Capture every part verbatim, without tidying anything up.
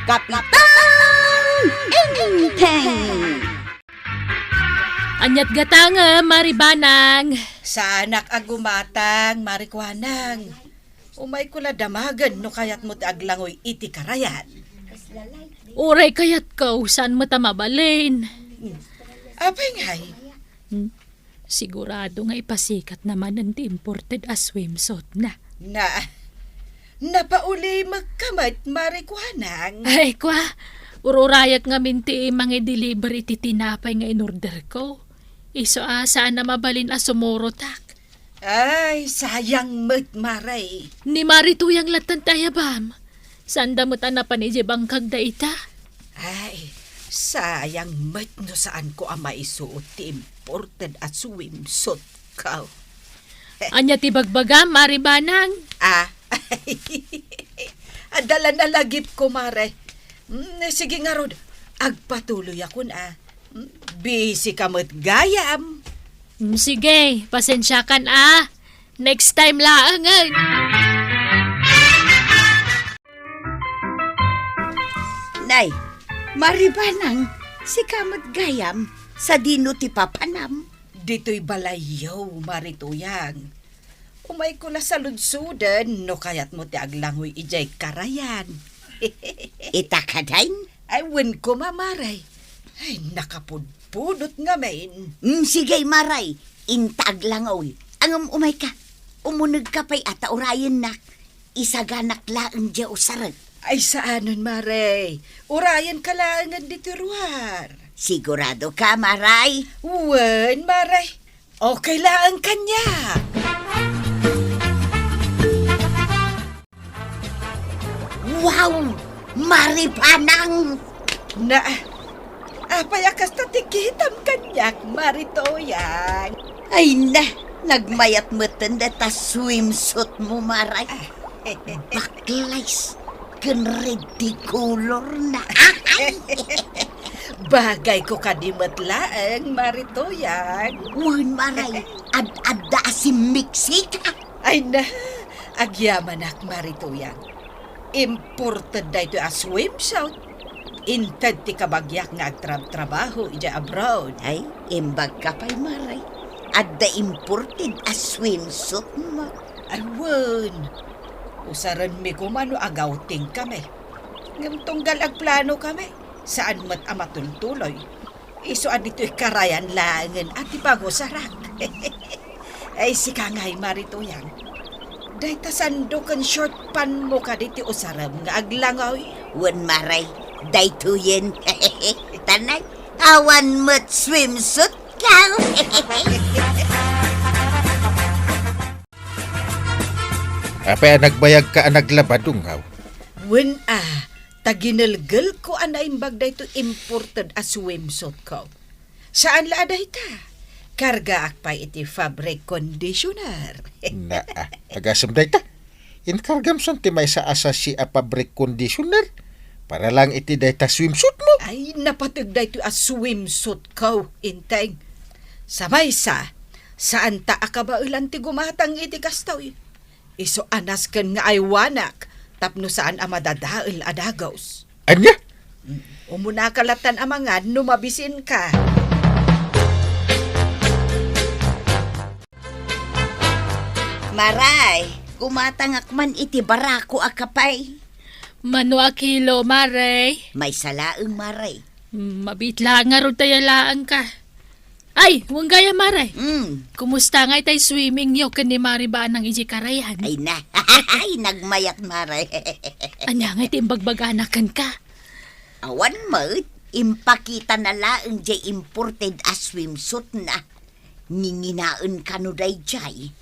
Kapitan Enteng! Aniat gatangem, Mari Banang? Saanak a gumatang, Mari Kuanang. Umayko la damagen no kayatmo ti aglangoy iti karayan. Uray kayatko, saan met a mabalin. Apay ngay? Hmm. Sigurado nga ipasikat na manen ti imported a swimsuit na. Na, napaulimekka met, Mari Kuanang. Ay, kwa, ururayak ngamin ti mangi-deliver iti tinapay nga in-order ko. Isu a saan a mabalin a sumurotak. Ay, sayang met, Mare. Ni Mari Tuyang lattan ti ayabam. Saanda met a napan idiay bangkag dayta? Ay, sayang met no saanko a maisuot ti imported a swimsuit ko. Ania ti bagbagam, Mari Banang? Ah, adda la nalagipko, Mare. Mm, sige ngarud, agpatuloyakon, ah. Mm, busy ka met gayam. Mm, sige, pasensiakan, ah. Next time laengen. Nay, Mari Banang, sika met gayam, sadino ti papanam? Ditoy balayyo, Mari Tuyang. Umayko la saludsoden no kayatmo ti aglangoy idiay karayan. Ita kadayn? Ay, wen koma, Mare. Ay, nakapudpudot ngamin. Mm, sige, Mare. Inta aglangoy. Ngem umayka. Umunegka pay a ta urayennak. Isaganak laeng diay usarek. Ay, saanen, Mare. Urayenka laengen ditoy ruar. Siguradoka, Mare? Wen, Mare. Okay laeng kaniak. Wow! Mari Banang! Na, apay a kasta ti kitam kaniak, Mari Tuyang? Ay na, nagmayat metten dayta swimsuit mo, Mare. Bakles, ken red ti color na. Bagayko kadi met laeng, Mari Tuyang. Wen, Mare, ad-adda a simmiksika. Ay na, agyamanak, Mari Tuyang. Imported daytoy a swimsuit. Inted ti kabagiak nga agtrabtrabaho idiay abroad. Ay, imbagka pay, Mare. Adda imported a swimsuit mo. Ay, wen. Usarenmi koma no agawting kami. Ngem tunggal agplano kami, saan met a matultuloy. Isu a ditoy karayan laengen a ti pangusarak. Ay, sika ngay, Mari Tuyang. Dayta sando ken short pant mo kadi ti usarem nga aglangoy? Wen, Mare, daytoyen. Tanay, awan met swimsuit ka. Apay a nagbayagka a naglaba, Dunghaw? Wen a, ta ginelgelko a naimbag daytoy imported a swimsuit ko. Saan la a dayta. Kargaak pay iti fabric conditioner. Naa, agasem dayta. Inkargam son ti maysa a sachet a fabric conditioner. Para lang iti dayta swimsuit mo. Ay, napateg daytoy a swimsuit ko, Enteng. Sa maysa, saanta a kabaelan ti gumatang iti kastoy. Isu a nasken nga aywanak tapno saan a madadael a dagus. Ania? Mm, umunaka lattan a mangan no mabisinka. Maray, gumatangak man iti barako a kape. Mano a kilo, Maray? Maysa laeng, Maray. Mm, mabiit laeng ngarud ta yalaenka. Ay, wen gayam, Maray. Mm. Kumusta ngay tay swimming yo ken ni Mari Banang idiay karayan? Ay na. Ay, nagmayat, Maray. Ania ngay ti imbagbagana kenka? Awan met, impakitana laeng diay imported a swimsuit na. Nginginaen kano daydiay?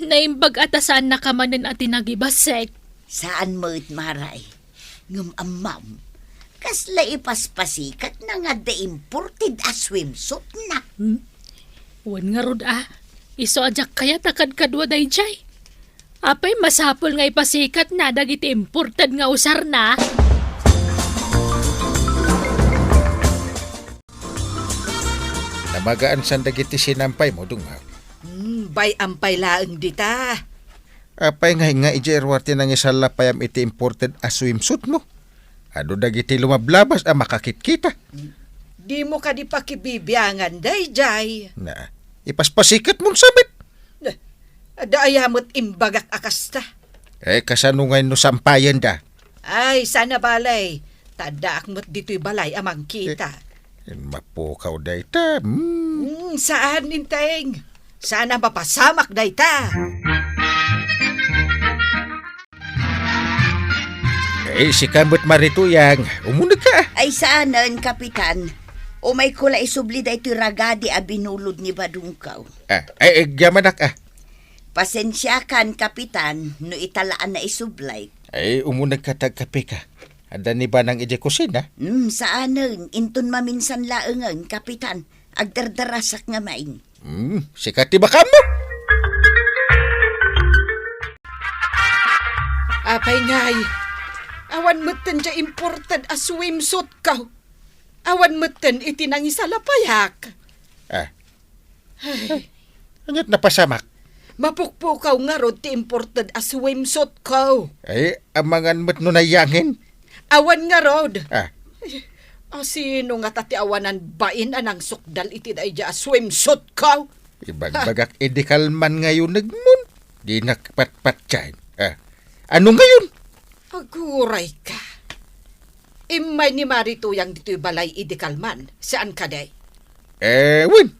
Naimbag a ta saannaka manen a tinagibasek. Saan met, Maray. Ngem ammam, kasla ipaspasikatna nga adda imported a swimsuit na. Hmm? Wen ngarud a, isu a diak kayat a kadkadua daydiay. Apay masapul nga ipasikatna dagiti imported nga usarna? Namagaan san dagiti sinampay mo, Dunghaw? Hmm, bay-am pay laeng dita. Apay nga, nga idiay ruar ti nangisalla payam iti imported a swimsuit mo? Adu dagiti lumablabas a makakitkita. Dimo kadi pakibibiangan daydiay? Na, ipaspasiketmon sa met. Adda aya met imbagak a kasta? Eh, kasano ngay no sampayenda? Ay, saan a bale. Ta addaak met ditoy balay a mangkita. Eh, mapukaw dayta. Hmm. Hmm, saan, Enteng? Saan a mapasamak dayta? Eh, sika met, Mari Tuyang, umunegka. Ay, saanen, Kapitan. Umayko la isubli daytoy ragadi a binulod ni Badongko. Ah, ay, ay, agyamanak, ah. Pasensiakan, Kapitan, no ita la a naisubli. Ay, umunegka ta agkapeka. Adda ni Banang idiay kusina? Hmm, saanen. Inton maminsan laengen, Kapitan. Agdardarasak ngamin. Hmm, sika ti bakam mo. Apay ngay, awan metten diay imported a swimsuitko. Awan metten iti nangisalapayak. Ah. Ay. Ania't napasamak? Mapukpukaw ngarud ti imported a swimsuitko. Ay, amangan met no nayangin. Awan ngarud. Ah. Ay, asino ngata ti awanan bain a nangsukdal iti daydiay a swimsuitko? Ibagbagak idi kalman nga unegmon. Dinak patpatyan. Ah. Ano ngayon? Aguray ka. Immay ni Mari Tuyang ditoy balay idi kalman. Saan kadi? Eh, wen.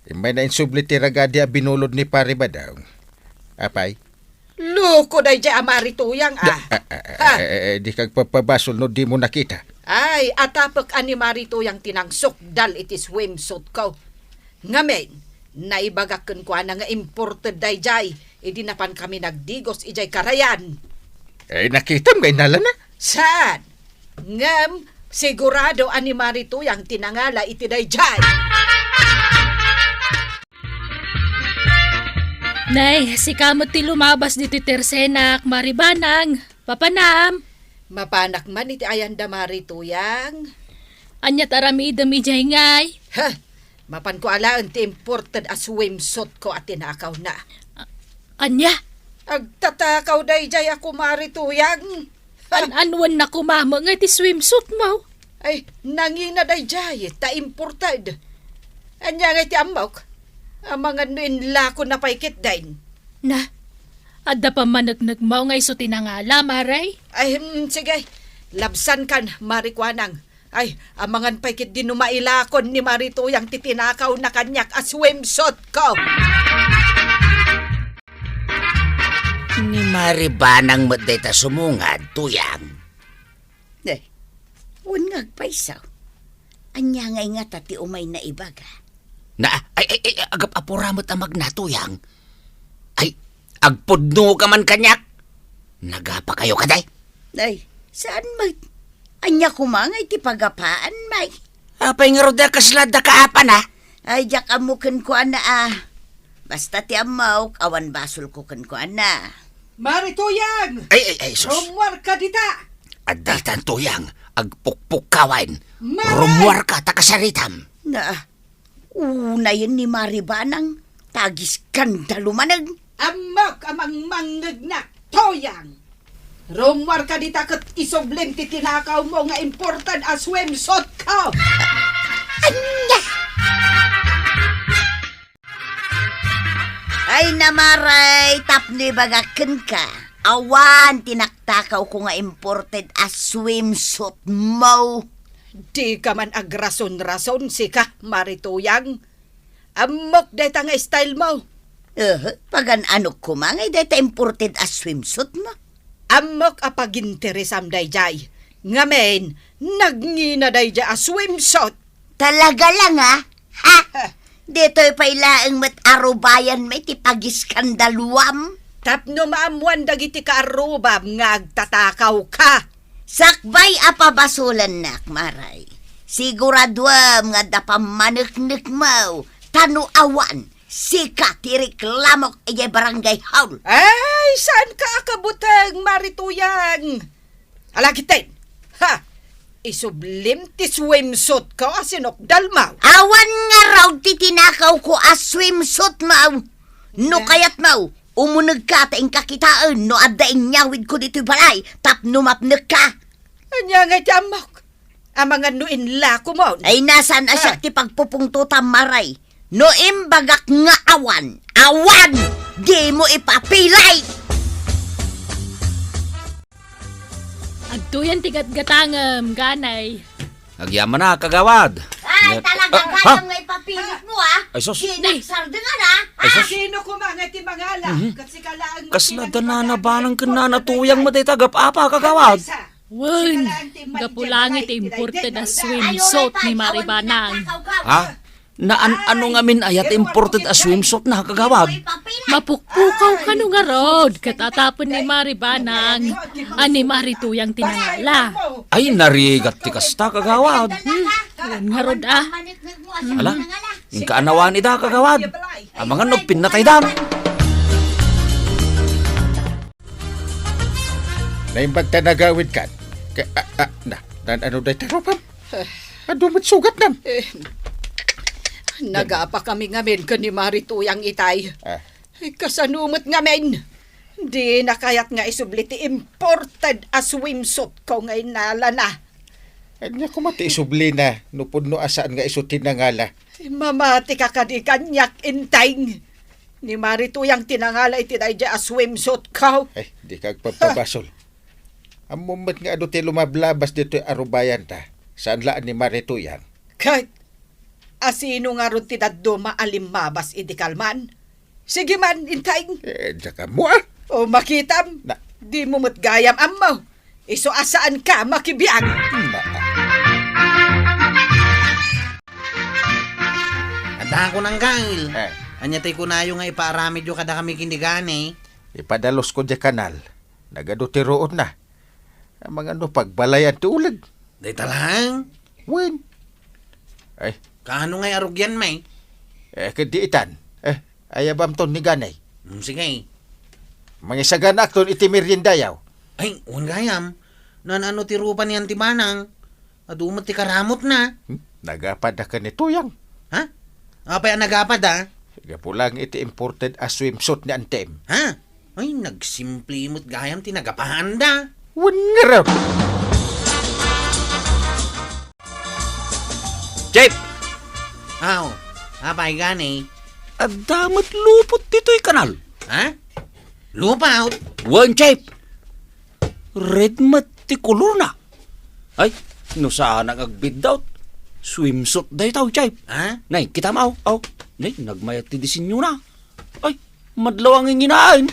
Immayna insubli ti ragadi a binulod ni Pari Badong. Apay? Loko daydiay a Mari Tuyang, ah. Da-, ah, ah, ah, Ha? eh, eh, eh, dika agpapabasol no dimo nakita. Ay, atapek a ni Mari Tuyang ti nangsukdal iti swimsuitko. Ngamin, naibagak kenkuana nga imported daydiay, idi napankami nagdigos idiay karayan. Eh, nakitam nga innalana? Saan? Ngem, sigurado a ni Mari Tuyang ti nangala iti daydiay. Nay, sika met ti lumabas ditoy tersenak, Mari Banang. Papanam? Mapanak man iti ayanda, Mari Tuyang. Ania ti aramidem idiay ngay? Ha! Mapanko alaen ti imported a swimsuitko a tinakawna. A-, ania? Agtatakaw daydiay a, Mari Tuyang. An-, anuen na koma met ngay ti swimsuitmo? Ay, nangina daydiay, ta imported. Ania ngay ti ammok? Amangan no inlakonna pay ketdin. Na, adda pammaneknekmo nga isu ti nangala, Mari? Ay, hmm, sige. Labsankan, Mari Kuanang. Ay, amangan pay ketdi no mailakon ni Mari Tuyang ti tinakawna kaniak a swimsuitko. Ni Mari Banang met dayta sumungad, Tuyang. Eh, wen nga agpayso. Ania ngay ngata ti umayna ibaga? Na, ay, ay, ay, agap-apura met a magna, Tuyang. Ay, agpudno ka man kaniak. Nagapa kayo kadi? Ay, saan met? Ania koma ngay ti pagapaan, May? Apay ngarud a kasla adda kaapana? Ay, diak ammo kenkuana, ah. Basta ti ammok, awan basolko kenkuana. Mari Tuyang! Ay, ay, ay, sus. Rummuarka dita! Adda itan, Tuyang, agpukpukkawan. Mari! Rummuarka, ta kasaritam. Na, unayen ni Mari Banang, ta agiskandalu manen. Ammok a mangmangngegnak, Tuyang! Rummuarka dita ket isublim ti tinakawmo nga imported a swimsuitko! Ania? Ay, Mari, tapno ibagak kenka, awan ti naktakawko nga imported a swimsuitmo. Dika man agrason-rason, sika, Mari Tuyang. Ammok dayta nga style mo. Eh, pagan-anok koma ngay dayta imported a swimsuit mo? Ammok a paginteresam dayjay. Ngamin, nagngina dayjay a swimsuit. Talaga lang, ah? Ha? Ditoy pay laeng met arubayan met ti pagiskandaluam. Tapno maammuan dagiti kaarrubam nga agtatakaw ka. Sakbay a pabasolennak, Mari. Siguraduem nga adda pammaneknekmo, ta no awan, sika ti reklamok idiay barangay hall. Ay, saanka a kabuteng, Mari Tuyang? Alagiten, ha? Isublim ti swimsuit ko a sinukdal mo. Awan ngarud ti tinakaw ko a swimsuit mo. No kayat mo, umuneg ka ta inka kitaen no adda inyawid ko ditoy balay tapno mapnek ka. Ania ngay ti ammok? Amangan no inlakomon. Ay, nasan a siak ti pagpupungtotam, Mare? No imbagak nga awan, awan! Dimo ipapilay! Agtoyan ti gatgatangem, Ganay. Agyamanak, kagawad. Ay, talaga, ah, kayam nga ipapilit mo, ah. Ay, sus. Sinagsardeng, ah. Ay, sus. Sino koma nga ti mangala? Mhm. Ket sika laeng. Kasla da Nana Banang ken Nana Tuyang met dayta gap-apa, kagawad. Wen, gapu laeng iti imported a swimsuit ni Mare Banang. Ha? Naan-ano ngamin aya ti imported a swimsuit na, kagawad? Mapukpukaw kano ngarud, ket atapen ni Mare Banang, a ni Mare Tuyang ti nangala. Ay, narigat ti kasta, kagawad. Hmm, wen ngarud, ah. Ala, inka anawan ida, kagawad. Amangan no pinnataydan. Naimbag ta nagawidkan. Ka, ah, ah, na, nan-ano dayta rupam? Adu met sugatnam. Eh, nagapa kami ngamin ken ni Mare Tuyang itay. Ah. Ay, kasano met ngamin? Dina kayat nga isubli ti imported a swimsuit ko nga inalana. Ania koma ti isublina no pudno a saan nga isu ti nangala? Mamatika kadi kaniak, Enteng. Ni Mare Tuyang ti nangala iti daydiay a swimsuit ko. Ay, dika agpabpabasol. Ammom met nga adu ti lumablabas ditoy arubayanta. Saan la a ni Mare Tuyang? Ket asino ngarud ti dadduma a limmabas idi kalman? Sige man, Enteng. Eh, diak ammo, ah. O, makitam. Na- Dimo met gayam ammo. Isu a saanka makibiag. Na- Adda ko nang gail. Eh. Ania ti kunayo nga ipaaramidyo kadakami ken ni Ganay? Ipadalusko diay kanal. Nagadu ti ruodna. Amangan no pagbalayan ti uleg. Dayta laeng? Wen. Ay. Kaano ngay a rugian, May? Eh, ket di itan. Eh, ayabamton ni Ganay. Hmm, sige. Mangisaganaakton iti meriendayaw. Ay, wen gayam. Nan-ano ti rupa ni Auntie Banang? Adu met ti karamutna. Hmm? Nagapa da ken ni Tuyang. Ha? Apay a nagapa da? Gapu lang iti imported a swimsuit ni Antem. Ha? Ay, nagsimple met gayam ti nagapaanda. Wen ngarud. Chief! Aw, apay gani? Adda met lupot ditoy kanal. Ha? Lupot? Wen, Chief. Red met ti kolorna. Ay, no saanak agbiddaw, swimsuit dayta, Chief. Ha? Nay, kitam, aw, aw. Nay, nagmayat ti disenyona. Ay, madlaw a nginginaen.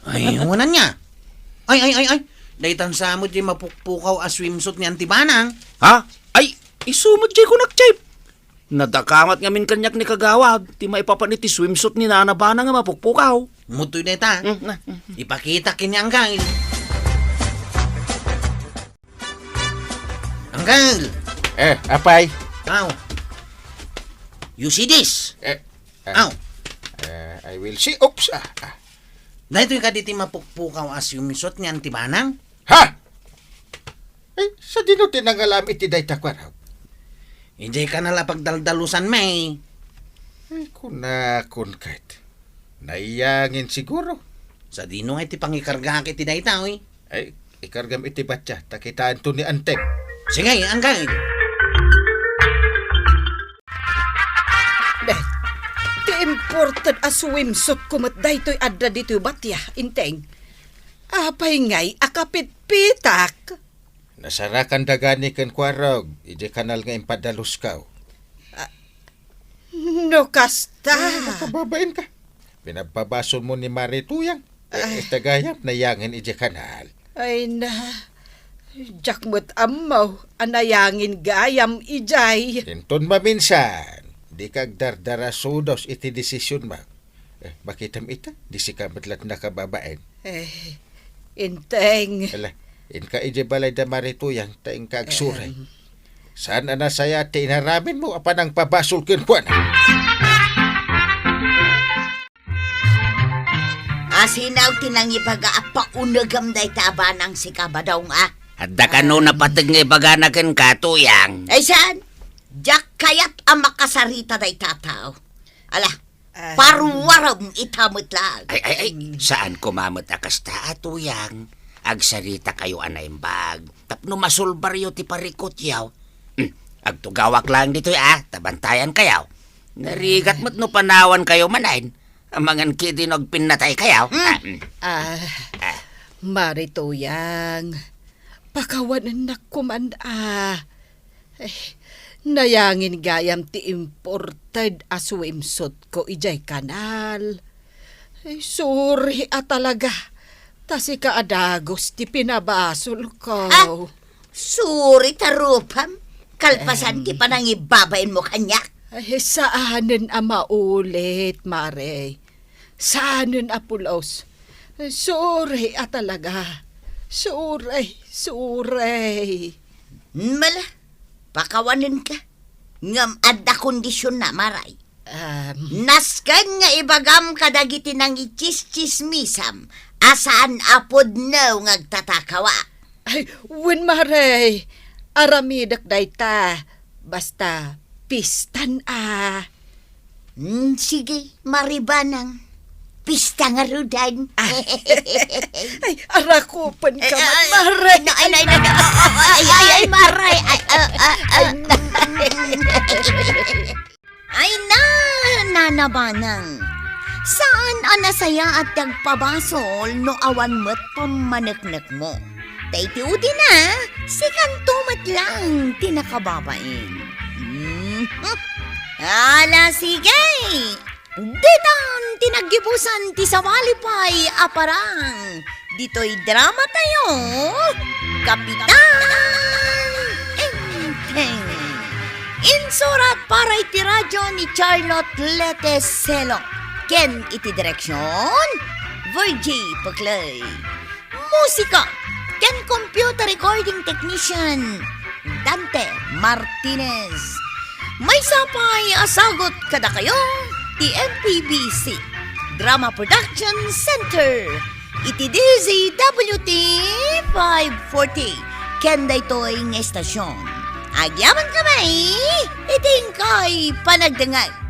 Ay, wen ania? Ay, ay, ay, ay. Daytan sa met diay mapukpukaw a swimsuit ni Auntie Banang. Ha? Ay, isu met diay kunak, Chief. Nadakamat ngamin kaniak ni kagawad ti maipapan iti swimsuit ni Nana Banang a mapukpukaw. Mutoy dayta. Mm, na, mm. Ipakitak ken ni Angkel. Angkel! Eh, apay? Aw. You see this? Eh, eh. Aw. Eh, I will see. Oops, ah, ah. Daytoy kadi ti mapukpukaw a swimsuit ni Auntie Banang? Ha? Eh, sadino ti nangalam iti dayta, kuarog? Idiay kanal a pagdaldalusan, May. Ay, kunakon ket. Naiyangin siguro. Sadino nga iti pangikargaak iti dayta, oy? Ay, ikargam iti batya, ta kitaenton ni Antem. Sige, Angkel. Deh, ti imported a swimsuit ko met daytoy adda ditoy batya, Enteng. Apay ngay a kapitpitak? Nasarakan da gani ken kuarog, idiay kanal nga impadalusko. Ah, no kasta. Ay, nakababain ka. Pinabpabasolmo ni Mare Tuyang. Eh, ah, ita gayam, nayangin idiay kanal. Ay na, diak met ammo a nayangin gayam idiay. Inton maminsan, dika agdardarasudos iti desisionmo. Eh, bakitam ita, di sika met la't nakababain. Eh, Enteng. Ala, inka idiay balay da Mare Tuyang, ta inka agsuray. Em. Saan a nasayaat ti inaramidmo a panangpabasol kenkuana? Asino ti nangibaga a paunegem dayta a banang sika, Badong, a? Adda kano napateg nga ibagana kenka, Tuyang? Ay, saan? Diak kayat a makasarita dayta a tao. Ala, ah, paruarem ita met laeng. Ay, ay, ay, saan koma met a kasta, a Tuyang. agsaritakayo a naimbag tapno masolbaryo ti parikutyo. Hmm, agtugawak laeng ditoy, a, ta bantayankayo. Narigat met no panawankayo manen. Amangan ketdi no agpinnataykayo. Hmm. Ah, mm. Ah, Ah. Mare Tuyang, pakawanennak koman a. Ay, nayangin gayam ti imported a swimsuitko idiay kanal. Ay, sorry a talaga. Ta sika a dagus ti pinabasolko. Ah, sorry ta rupam. Kalpasan ti Em. panangibabainmo kaniak. Ay, saanen a maulit, Mare. Saanen a pulos. Sorry a talaga. Sorry, sorry. Mala, pakawanenka. Ngem adda kondisionna, Mare. Em. Nasken nga ibagam kadagiti nangitsistsismisam a saan a pudno nga agtatakawa. Ay, wen, Mare. Aramidek dayta. Basta, pistan a. Mm, sige, Mare Banang. Pista ngaruden. Ah. Ay, arakupenka man, Mare. Ay, ay, ay, ay, ay, ay, Mare. Ay, ah, ah, ah. Ay, na, Nana Banang. Saan a nasayaat ti agpabasol no awan met pammaneknekmo. Ta iti udina, sikanto met laeng ti nakababain. Mhm. Ala, sige! Ditan ti naggibusan ti sabali pay a parang. Ditoy dramatayo, Kapitan Enteng. Insurat para iti radio ni Charlotte Lete Selo. Ken iti direksion, Virgie Peclay. Musika ken computer recording technician, Dante Martinez. Maysa pay a sagut kadakayo ti M P B C Drama Production Center iti D Z W T five forty ken daytoy nga estasion. Agyamankami iti inkay panagdengngeg.